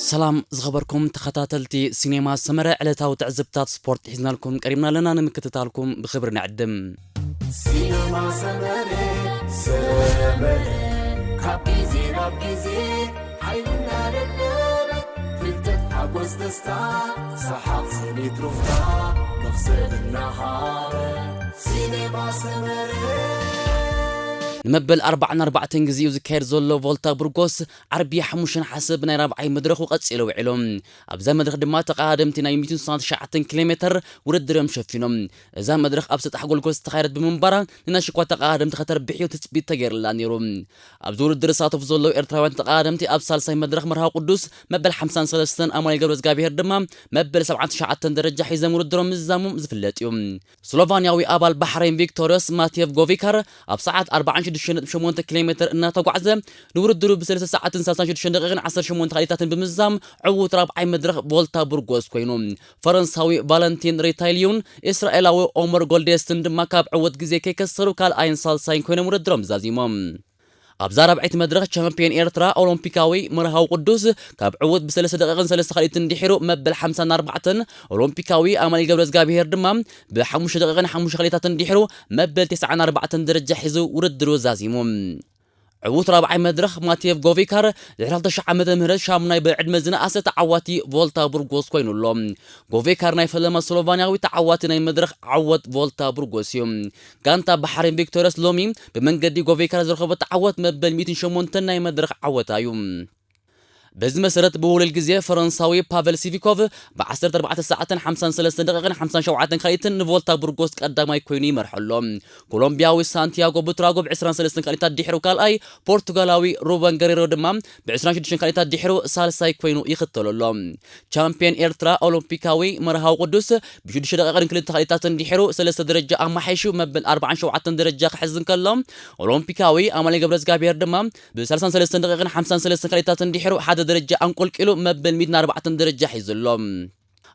ሰላም ዝኸበርኩም ተኸታተልቲ ሲኔማ ሰመረ፣ ዕለታዊ ትዕዝብታት ስፖርት ሒዝናልኩም ቀሪብና ኣለና። ንምክትታልኩም ብኽብሪ ንዕድም። ሲኔማ ሰመረ፣ ሰመረ፣ ካብ ግዜ ናብ ግዜ ሓይልና ደለበ፣ ፍልጠት ሓጎስ ደስታ፣ ሰሓቕ ስኒት ሩፍታ፣ መኽሰብ እናሃበ፣ ሲኔማ ሰመረ። ንመበል ኣርባዓን ኣርባዕተን ግዜኡ ዝካየድ ዘሎ ቮልታ ቡርጎስ ዓርቢ ሓሙሽተ ነሓሰ ብናይ ራብዓይ መድረኹ ቀጺሉ ውዒሉ። ኣብዛ መድረኽ ድማ ተቐዳደምቲ ናይ ሚእትን ስሳን ትሽዓተን ኪሎ ሜተር ውድድር እዮም ሸፊኖም። እዛ መድረኽ ኣብ ሰጣሕ ጎልጎል ዝተኻየደት ብምንባራ ንናይ ሽኳ ተቐዳደምቲ ከተርብሕ እዩ ትጽቢት ተገይርላ ነይሩ። ኣብዚ ውድድር ዝሳተፉ ዘለዉ ኤርትራውያን ተቐዳደምቲ ኣብ ሳልሳይ መድረኽ መርሃዊ ቅዱስ መበል ሓምሳን ሰለስተን ኣማኑኤል ገብረዝጋብሄር ድማ መበል ሰብዓን ትሽዓተን ደረጃ ሒዞም ውድድሮም ምዝዛሞም ዝፍለጥ እዩ። ስሎቫንያዊ ኣባል ባሕሬን ቪክቶሪዮስ ማቴቭ ጎቪካር ኣብ ሰዓት ኣርባዓን ሽዱሽተን ነጥቢ ሸሞንተ ኪሎ ሜተር እናተጓዕዘ ንውድድሩ ብሰለስተ ሰዓትን ሰላሳን ሽዱሽተን ደቂቕን ዓሰርተ ሸሞንተ ካልኢታትን ብምዝዛም ዕዉት ራብዓይ መድረኽ ቮልታ ቡርጎስ ኮይኑ፣ ፈረንሳዊ ቫለንቲን ሪታይሊዩን እስራኤላዊ ኦመር ጎልዴስትን ድማ ካብ ዕዉት ግዜ ከይከሰሩ ካልኣይን ሳልሳይን ኮይኖም ውድድሮም ዛዚሞም። ኣብዛ ራብዐይቲ መድረኽ ቻምፒዮን ኤርትራ ኦሎምፒካዊ መርሃዊ ቅዱስ ካብ ዕዉት ብሰለስተ ደቂቕን ሰለስተ ካልኢትን ድሒሩ መበል ሓምሳን ኣርባዕተን፣ ኦሎምፒካዊ ኣማኑኤል ገብረዝጋብሄር ድማ ብሓሙሽተ ደቂቕን ሓሙሽተ ካልኢታትን ድሒሩ መበል ተስዓን ኣርባዕተን ደረጃ ሒዙ ውድድሩ ዛዚሙ። ዕዉት ራብዓይ መድረኽ ማቴቭ ጎቪካር ድሕሪ ክልተ ሽሕ ዓመተ ምህረት ሻሙናይ ብዕድመ ዝነኣሰ ተዓዋቲ ቮልታ ቡርጎስ ኮይኑ ኣሎ። ጎቪካር ናይ ፈለማ ስሎቫንያዊ ተዓዋቲ ናይ መድረኽ ዓወት ቮልታ ቡርጎስ እዩ። ጋንታ ባሕሬን ቪክቶሪያስ ሎሚ ብመንገዲ ጎቬካር ዝረኸቦ ተዓወት መበል ሚእትን ሸሞንተን ናይ መድረኽ ዓወታ እዩ። በዚ መሰረት ብውሉል ግዜ ፈረንሳዊ ፓቨል ሲቪኮቭ ብ ዓሰርተ ኣርባዕተ ሰዓትን ሓምሳን ሰለስተን ደቂቕን ሓምሳን ሸውዓተን ካልኢትን ንቮልታ ቡርጎስ ቀዳማይ ኮይኑ ይመርሖ ኣሎ። ኮሎምቢያዊ ሳንቲያጎ ቡትራጎ ብ ዕስራን ሰለስተን ካልኢታት ድሕሩ ካልኣይ፣ ፖርቱጋላዊ ሩበን ገሬሮ ድማ ብ ዕስራን ሽዱሽተን ካልኢታት ድሕሩ ሳልሳይ ኮይኑ ይኽተሎ ኣሎ። ቻምፒዮን ኤርትራ ኦሎምፒካዊ መርሃዊ ቅዱስ ብሽዱሽተ ደቂቕን ክልተ ካልኢታትን ድሕሩ ሰለስተ ደረጃ ኣማሓይሹ መበል ኣርባዓን ሸውዓተን ደረጃ ክሕዝ እንከሎ፣ ኦሎምፒካዊ ኣማኑኤል ገብረዝጋብሄር ድማ ብሰላሳን ሰለስተን ደቂቕን ሓምሳን ሰለስተን ካልኢታትን ድሕሩ ሓደ ደረጃ ኣንቆልቂሉ መበል ሚእትን ኣርባዕተን ደረጃ ሒዙ ኣሎ።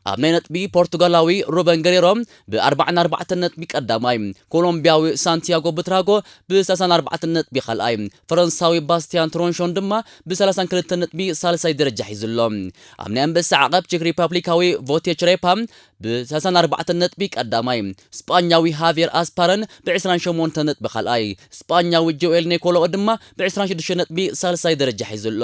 ኣብ ናይ ነጥቢ ፖርቱጋላዊ ሩበን ገሬሮ ብ ኣርባዓን ኣርባዕተን ነጥቢ ቀዳማይ፣ ኮሎምቢያዊ ሳንቲያጎ ቡትራጎ ብ ሰላሳን ኣርባዕተን ነጥቢ ካልኣይ፣ ፈረንሳዊ ባስቲያን ትሮንሾን ድማ ብ ሰላሳን ክልተን ነጥቢ ሳልሳይ ደረጃ ሒዙ ኣሎ። ኣብ ናይ ኣንበሳ ዓቐብ ቼክ ሪፓብሊካዊ ቮቴች ሬፓ ብ ሰላሳን ኣርባዕተን ነጥቢ ቀዳማይ፣ ስጳኛዊ ሃቪየር ኣስፓረን ብ ዕስራን ሸሞንተን ነጥቢ ካልኣይ፣ ስጳኛዊ ጆኤል ኔኮሎ ድማ ብ ዕስራን ሽዱሽተን ነጥቢ ሳልሳይ ደረጃ ሒዙ ኣሎ።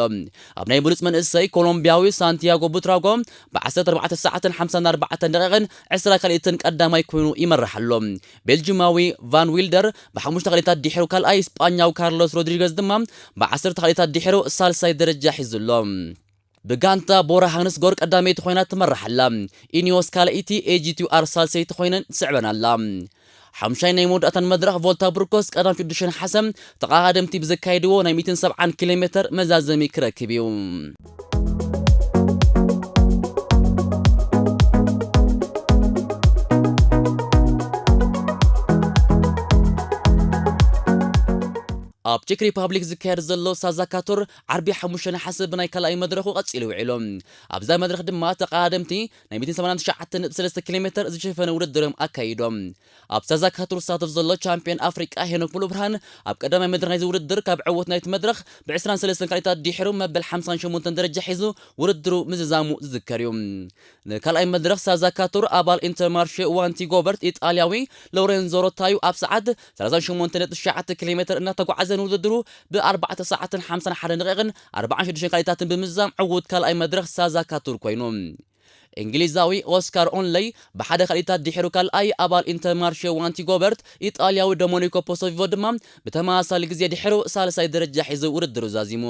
ኣብ ናይ ብሉጽ መንእሰይ ኮሎምቢያዊ ሳንቲያጎ ቡትራጎ ብ ዓሰርተ ኣርባዕተ ሰዓትን ሓምሳን ኣርባዕተን ደቂቕን ዕስራ ካልኢትን ቀዳማይ ኮይኑ ይመርሕ ኣሎ። ቤልጂማዊ ቫን ዊልደር ብሓሙሽተ ካልኢታት ድሒሩ ካልኣይ፣ ስጳኛዊ ካርሎስ ሮድሪገዝ ድማ ብ ዓሰርተ ካልኢታት ድሒሩ ሳልሳይ ደረጃ ሒዙ ኣሎ። ብጋንታ ቦራ ሃንስጎር ቀዳመይቲ ኮይና ትመርሕ ኣላ። ኢኒዮስ ካልኣይቲ፣ ኤጂቲዩ ኣር ሳልሰይቲ ኮይነን ትስዕበን ኣላ። ሓምሻይ ናይ መወዳእታን መድረኽ ቮልታ ብሩኮስ ቀዳም ሽዱሽተ ነሓሰ ተቐዳደምቲ ብዘካየድዎ ናይ ሚእትን ሰብዓን ኪሎ ሜተር መዛዘሚ ክረክብ እዩ። ኣብ ቼክ ሪፓብሊክ ዝካየድ ዘሎ ሳዛካቶር ዓርቢ ሓሙሽተ ነሓሰ ብናይ ካልኣይ መድረኹ ቀጺሉ ውዒሉ። ኣብዛ መድረኽ ድማ ተቐዳደምቲ ናይ ሚእትን ሰማንያን ትሽዓተን ነጥቢ ሰለስተ ኪሎ ሜተር ዝሸፈነ ውድድር እዮም ኣካይዶም። ኣብ ሳዛካቶር ዝሳተፍ ዘሎ ቻምፒዮን ኣፍሪቃ ሄኖክ ሙሉብርሃን ኣብ ቀዳማይ መድረኽ ናይዚ ውድድር ካብ ዕወት ናይቲ መድረኽ ብ ዕስራን ሰለስተን ካልኢታት ድሒሩ መበል ሓምሳን ሸሞንተን ደረጃ ሒዙ ውድድሩ ምዝዛሙ ዝዝከር እዩ። ንካልኣይ መድረኽ ሳዛካቶር ኣባል ኢንተርማርሼ ዋንቲ ጎበርት ኢጣልያዊ ሎሬንዞ ሮታዩ ኣብ ሰዓት ሰላሳን ሸሞንተን ነጥቢ ትሽዓተ ኪሎ ሜተር እናተጓዓዘ ንውድድሩ ብ ኣርባዕተ ሰዓትን ሓምሳን ሓደን ደቂቕን ኣርባዓን ሽዱሽተን ካልኢታትን ብምዝዛም ዕዉት ካልኣይ መድረኽ ሳዛካቶር ኮይኑ። እንግሊዛዊ ኦስካር ኦንለይ ብሓደ ካልኢታት ድሒሩ ካልኣይ፣ ኣባል ኢንተርማርሼ ዋንቲ ጎበርት ኢጣልያዊ ዶሞኒኮ ፖሶቪቮ ድማ ብተመሳሳሊ ግዜ ድሒሩ ሳልሳይ ደረጃ ሒዙ ውድድሩ ዛዚሙ።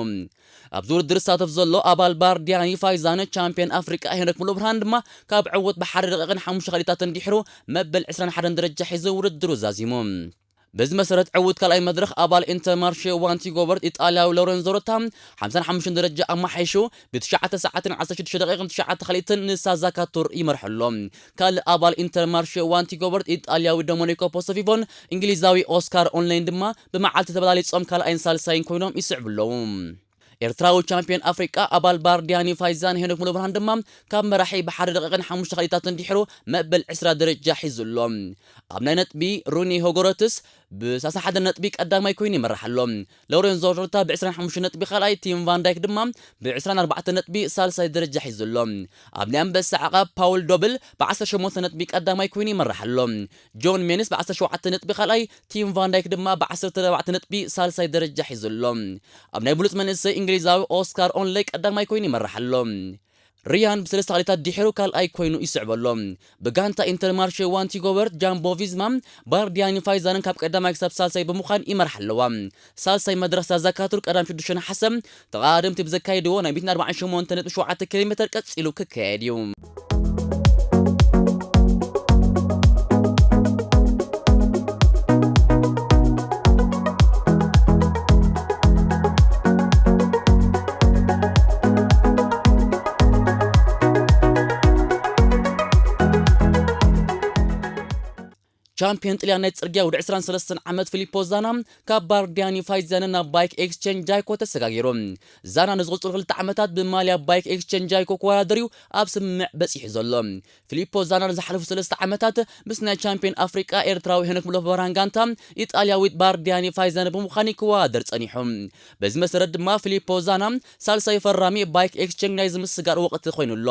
ኣብዚ ውድድር ዝሳተፍ ዘሎ ኣባል ባርዲያኒ ፋይዛን ቻምፒዮን ኣፍሪቃ ሄኖክ ሙሉብርሃን ድማ ካብ ዕዉት ብሓደ ደቂቕን ሓሙሽተ ካልኢታትን ድሒሩ መበል ዕስራን ሓደን ደረጃ ሒዙ ውድድሩ ዛዚሙ። በዚ መሰረት ዕዉት ካልኣይ መድረኽ ኣባል ኢንተርማርሼ ዋንቲ ጎበርት ኢጣልያዊ ሎረንዞ ሮታ ሓምሳን ሓሙሽተን ደረጃ ኣማሓይሹ ብትሽዓተ ሰዓትን ዓሰርተ ሽዱሽተ ደቂቕን ትሽዓተ ካልኢትን ንሳዛካቶር ይመርሖ ኣሎ። ካልእ ኣባል ኢንተርማርሼ ዋንቲ ጎበርት ኢጣልያዊ ዶሞኒኮ ፖሶቪቮን እንግሊዛዊ ኦስካር ኦንላይን ድማ ብመዓልቲ ተበላሊጾም ካልኣይን ሳልሳይን ኮይኖም ይስዕቡ ኣለዉ። ኤርትራዊ ቻምፒዮን ኣፍሪቃ ኣባል ባርዲያኒ ፋይዛን ሄኖክ ሙሉብርሃን ድማ ካብ መራሒ ብሓደ ደቂቕን ሓሙሽተ ካልኢታትን ድሒሩ መበል ዕስራ ደረጃ ሒዙ ኣሎ። ኣብ ናይ ነጥቢ ሩኒ ሆጎረትስ ብ ሰላሳ ሓደ ነጥቢ ቀዳማይ ኮይኑ ይመርሕ ኣሎ። ሎሬንዞ ሎርታ ብ ዕስራን ሓሙሽተ ነጥቢ ካልኣይ፣ ቲም ቫን ዳይክ ድማ ብ ዕስራን ኣርባዕተ ነጥቢ ሳልሳይ ደረጃ ሒዙ ኣሎ። ኣብ ናይ ኣንበሳ ዓቐብ ፓውል ዶብል ብ ዓሰርተ ሸሞንተ ነጥቢ ቀዳማይ ኮይኑ ይመርሕ ኣሎ። ጆን ሜንስ ብ ዓሰርተ ሸውዓተ ነጥቢ ካልኣይ፣ ቲም ቫን ዳይክ ድማ ብ ዓሰርተ ኣርባዕተ ነጥቢ ሳልሳይ ደረጃ ሒዙ ኣሎ። ኣብ ናይ ብሉጽ መንእሰይ እንግሊዛዊ ኦስካር ኦንለይ ቀዳማይ ኮይኑ ይመርሕ ኣሎ። ሪያን ብሰለስተ ክሊታት ድሒሩ ካልኣይ ኮይኑ ይስዕበሎ። ብጋንታ ኢንተርማርሼ ዋንቲጎበርት ጃምቦ ቪዝማ፣ ባርዲያኒ ፋይዛንን ካብ ቀዳማይ ክሳብ ሳልሳይ ብምዃን ይመርሓ ኣለዋ። ሳልሳይ መድረኽ ዛዛካቱር ቀዳም ሽዱሽተ ነሓሰ ተቓደምቲ ብዘካይድዎ ናይ ሚእትን ኣርባዓን ሸሞንተ ነጥቢ ሸውዓተ ኪሎ ሜተር ቀጺሉ ክካየድ እዩ። ቻምፒዮን ጥልያን ናይ ጽርግያ ወዲ ዕስራን ሰለስተን ዓመት ፊሊፖ ዛና ካብ ባርዲያኒ ፋይዛንን ናብ ባይክ ኤክስቼንጅ ጃይኮ ተሰጋጊሩ። ዛና ንዝቕጽሉ ክልተ ዓመታት ብማልያ ባይክ ኤክስቼንጅ ጃይኮ ክወዳደር እዩ ኣብ ስምምዕ በጺሑ ዘሎ። ፊሊፖ ዛና ንዝሓለፉ ሰለስተ ዓመታት ምስ ናይ ቻምፒዮን ኣፍሪቃ ኤርትራዊ ሄኖክ ብሎፍ በራን ጋንታ ኢጣልያዊት ባርዲያኒ ፋይዛን ብምዃን ክወዳደር ጸኒሑ። በዚ መሰረት ድማ ፊሊፖ ዛና ሳልሳይ ፈራሚ ባይክ ኤክስቼንጅ ናይ ዝምስጋር ወቕቲ ኮይኑ ኣሎ።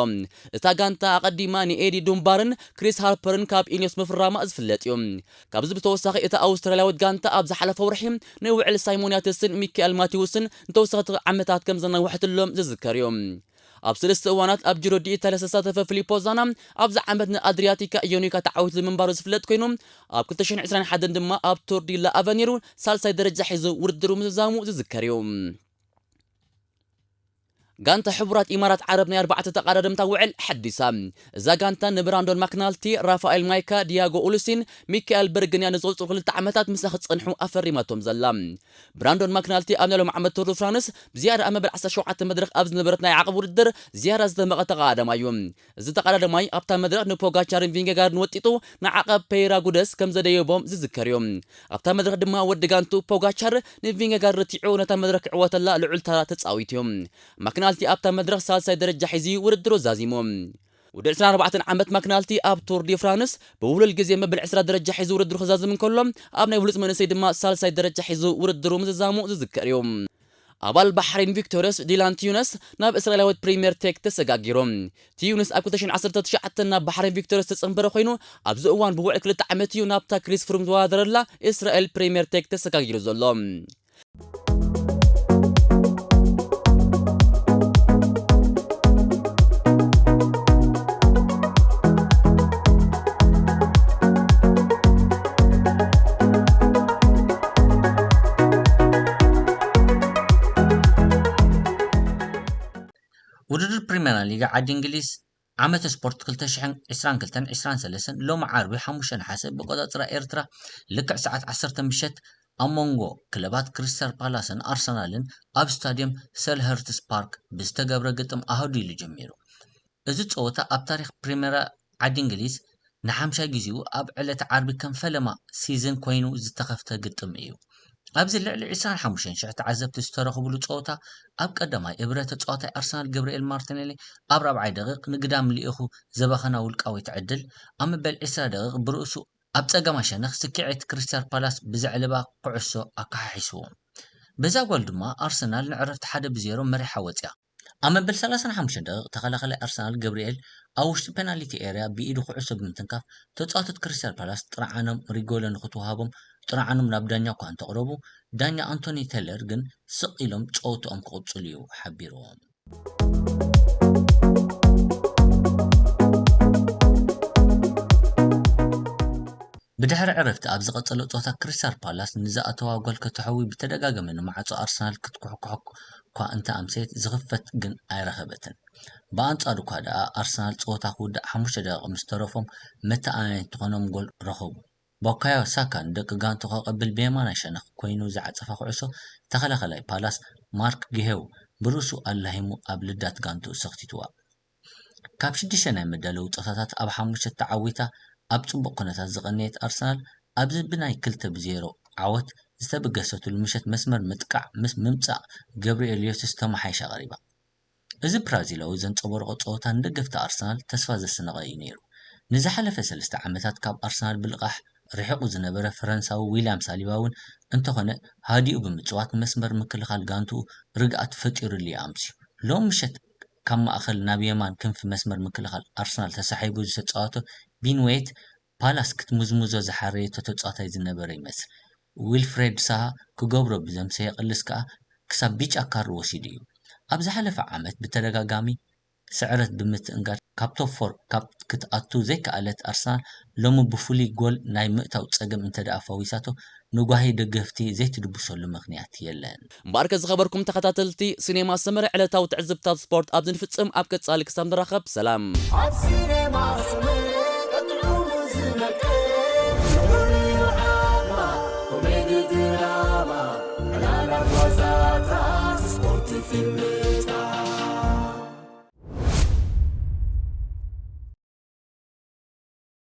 እታ ጋንታ ኣቐዲማ ንኤዲ ዱምባርን ክሪስ ሃርፐርን ካብ ኢኒዮስ ምፍራማ ዝፍለጥ እዩ። ካብዚ ብተወሳኺ እታ ኣውስትራልያዊት ጋንታ ኣብ ዝሓለፈ ወርሒ ንውዕል ሳይሞን ያትስን ሚካኤል ማቴዎስን ንተወሰኽቲ ዓመታት ከም ዘናውሐትሎም ዝዝከር እዩ። ኣብ ሰለስተ እዋናት ኣብ ጂሮ ዲ ኢታልያ ዝተሳተፈ ፊሊፖ ዛና ኣብዚ ዓመት ንኣድሪያቲካ ኢዮኒካ ተዓዊቱ ምንባሩ ዝፍለጥ ኮይኑ ኣብ ክልተ ሽሕን ዕስራን ሓደን ድማ ኣብ ቱር ዲ ላ ኣቨኒሩ ሳልሳይ ደረጃ ሒዙ ውድድሩ ምዝዛሙ ዝዝከር እዩ። ጋንታ ሕቡራት ኢማራት ዓረብ ናይ ኣርባዕተ ተቓዳደምታ ውዕል ሓዲሳ። እዛ ጋንታ ንብራንዶን ማክናልቲ፣ ራፋኤል ማይካ፣ ዲያጎ ኡሉሲን ሚካኤል በርግንያ ንዝቕጽሉ ክልተ ዓመታት ምስኣ ክጸንሑ ኣፈሪማቶም ዘላ። ብራንዶን ማክናልቲ ኣብ ናይ ሎም ዓመት ቱር ዱ ፍራንስ ብዝያዳ ኣብ መበል ዓሰርተ ሸውዓተ መድረኽ ኣብ ዝነበረት ናይ ዓቐብ ውድድር ዝያዳ ዝደመቐ ተቓዳዳማይ እዩ። እዚ ተቓዳዳማይ ኣብታ መድረኽ ንፖጋቻርን ቪንጌጋርድን ወጢጡ ንዓቐብ ፔይራ ጉደስ ከም ዘደየቦም ዝዝከር እዩ። ኣብታ መድረኽ ድማ ወዲ ጋንቱ ፖጋቻር ንቪንጌጋርድ ርቲዑ ነታ መድረኽ ክዕወተላ ልዑል ተራ ተጻዊቱ እዩ። ማክናልቲ ኣብታ መድረኽ ሳልሳይ ደረጃ ሒዙ ውድድሩ ዛዚሙ። ወዲ ዕስራን ኣርባዕተን ዓመት ማክናልቲ ኣብ ቱር ዲ ፍራንስ ብውሉል ግዜ መበል ዕስራ ደረጃ ሒዙ ውድድሩ ክዛዝም እንከሎ፣ ኣብ ናይ ብሉጽ መንእሰይ ድማ ሳልሳይ ደረጃ ሒዙ ውድድሩ ምዝዛሙ ዝዝከር እዩ። ኣባል ባሕሬን ቪክቶሪየስ ዲላን ቲዩነስ ናብ እስራኤላዊት ፕሪምየር ቴክ ተሰጋጊሩ። ቲዩነስ ኣብ ክልተ ሽሕን ዓሰርተ ትሽዓተን ናብ ባሕሬን ቪክቶሪየስ ዝተጸንበረ ኮይኑ፣ ኣብዚ እዋን ብውዕል ክልተ ዓመት እዩ ናብታ ክሪስ ፍሩም ዝወዳደረላ እስራኤል ፕሪምየር ቴክ ተሰጋጊሩ ዘሎ። ውድድር ፕሪምየር ሊግ ዓዲ እንግሊዝ ዓመተ ስፖርት ክልተ ሽሕን ዕስራን ክልተን ዕስራን ሰለስተን ሎሚ ዓርቢ ሓሙሽተ ነሓሰ ብቆጻጽራ ኤርትራ ልክዕ ሰዓት ዓሰርተ ምሸት ኣብ መንጎ ክለባት ክሪስታል ፓላስን ኣርሰናልን ኣብ ስታድየም ሰልሀርትስ ፓርክ ብዝተገብረ ግጥም ኣሃዱ ኢሉ ጀሚሩ። እዚ ጸወታ ኣብ ታሪኽ ፕሪምየር ዓዲ እንግሊዝ ንሓምሻይ ግዜኡ ኣብ ዕለተ ዓርቢ ከም ፈለማ ሲዝን ኮይኑ ዝተኸፍተ ግጥም እዩ። ኣብዚ ልዕሊ ዕስራን ሓሙሽተን ሽሕ ተዓዘብቲ ዝተረኽብሉ ጸወታ ኣብ ቀዳማይ እብረ ተጻዋታይ ኣርሰናል ገብርኤል ማርቲኔሊ ኣብ ራብዓይ ደቂቕ ንግዳም ልኢኹ ዘባኸና ውልቃዊት ዕድል ኣብ መበል ዕስራ ደቂቕ ብርእሱ ኣብ ጸጋማይ ሸነኽ ስኪዔት ክሪስታል ፓላስ ብዘዕለባ ኩዕሶ ኣከሓሒስዎ። በዛ ጎል ድማ ኣርሰናል ንዕረፍቲ ሓደ ብዜሮ መሪሓ ወጽያ። ኣብ መበል ሰላሳን ሓሙሽተን ደቂቕ ተኸላኻላይ ኣርሰናል ገብርኤል ኣብ ውሽጢ ፔናልቲ ኤርያ ብኢዱ ኩዕሶ ብምትንካፍ ተጻዋትት ክሪስታል ፓላስ ጥርዓኖም ሪጎሎ ንኽትወሃቦም ጥርዓኖም ናብ ዳኛ እኳ እንተቕረቡ ዳኛ ኣንቶኒ ቴለር ግን ስቕ ኢሎም ጸወትኦም ክቕጽሉ እዩ ሓቢርዎም። ብድሕሪ ዕረፍቲ ኣብ ዝቐጸለ ጸወታ ክሪስታል ፓላስ ንዝኣተዋ ጎል ከተሕዊ ብተደጋጋሚ ንማዕጾ ኣርሰናል ክትኩሕኩሕ እኳ እንተ ኣምሰየት ዝኽፈት ግን ኣይረኸበትን። ብኣንጻሩ እኳ ደኣ ኣርሰናል ጸወታ ክውዳእ ሓሙሽተ ደቂቕ ምስ ተረፎም መተኣናነይቲ ትኾኖም ጎል ረኸቡ። ቡካዮ ሳካ ንደቂ ጋንቱ ከቐብል ብየማናይ ሸነኽ ኮይኑ ዝዓጸፋ ኩዕሶ ተኸላኸላይ ፓላስ ማርክ ጊሄው ብርእሱ ኣላሂሙ ኣብ ልዳት ጋንቱ ሰኽቲትዋ። ካብ ሽዱሽተ ናይ መዳለዊ ጸወታታት ኣብ ሓሙሽተ ተዓዊታ ኣብ ጽቡቕ ኩነታት ዝቐነየት ኣርሰናል ኣብዚ ብናይ ክልተ ብዜሮ ዓወት ዝተበገሰትሉ ምሸት መስመር ምጥቃዕ ምስ ምምጻእ ገብርኤል ዮስስ ተመሓይሻ ቀሪባ። እዚ ብራዚላዊ ዘንጸበረቖ ጸወታ ንደገፍቲ ኣርሰናል ተስፋ ዘስነቐ እዩ ነይሩ። ንዝሓለፈ ሰለስተ ዓመታት ካብ ኣርሰናል ብልቓሕ ርሒቑ ዝነበረ ፈረንሳዊ ዊልያም ሳሊባ እውን እንተኾነ ሃዲኡ ብምጽዋት መስመር ምክልኻል ጋንትኡ ርግኣት ፈጢሩሉ እዩ ኣምስዩ። ሎም ምሸት ካብ ማእኸል ናብ የማን ክንፊ መስመር ምክልኻል ኣርሰናል ተሳሒቡ ዝተጻወቶ ቢን ዌት ፓላስ ክትምዝምዞ ዝሓረየቶ ተጻዋታይ ዝነበረ ይመስል። ዊልፍሬድ ሳሃ ክገብሮ ብዘምሰየ ቅልስ ከኣ ክሳብ ቢጫ ካርድ ወሲዱ እዩ። ኣብ ዝሓለፈ ዓመት ብተደጋጋሚ ስዕረት ብምትእንጋድ ካብ ቶፕ ፎር ካብ ክትኣቱ ዘይከኣለት ኣርሰናል ሎሚ ብፍሉይ ጎል ናይ ምእታው ጸገም እንተደኣ ፈዊሳቶ ንጓሂ ደገፍቲ ዘይትድብሰሉ ምኽንያት የለን። እምበኣርከ ዝኸበርኩም ተኸታተልቲ ሲኔማ ሰመረ ዕለታዊ ትዕዝብታት ስፖርት ኣብዚ ንፍጽም ኣብ ቀጻሊ ክሳብ ንራኸብ ሰላም። ኣብ ሲኔማ ሰመረ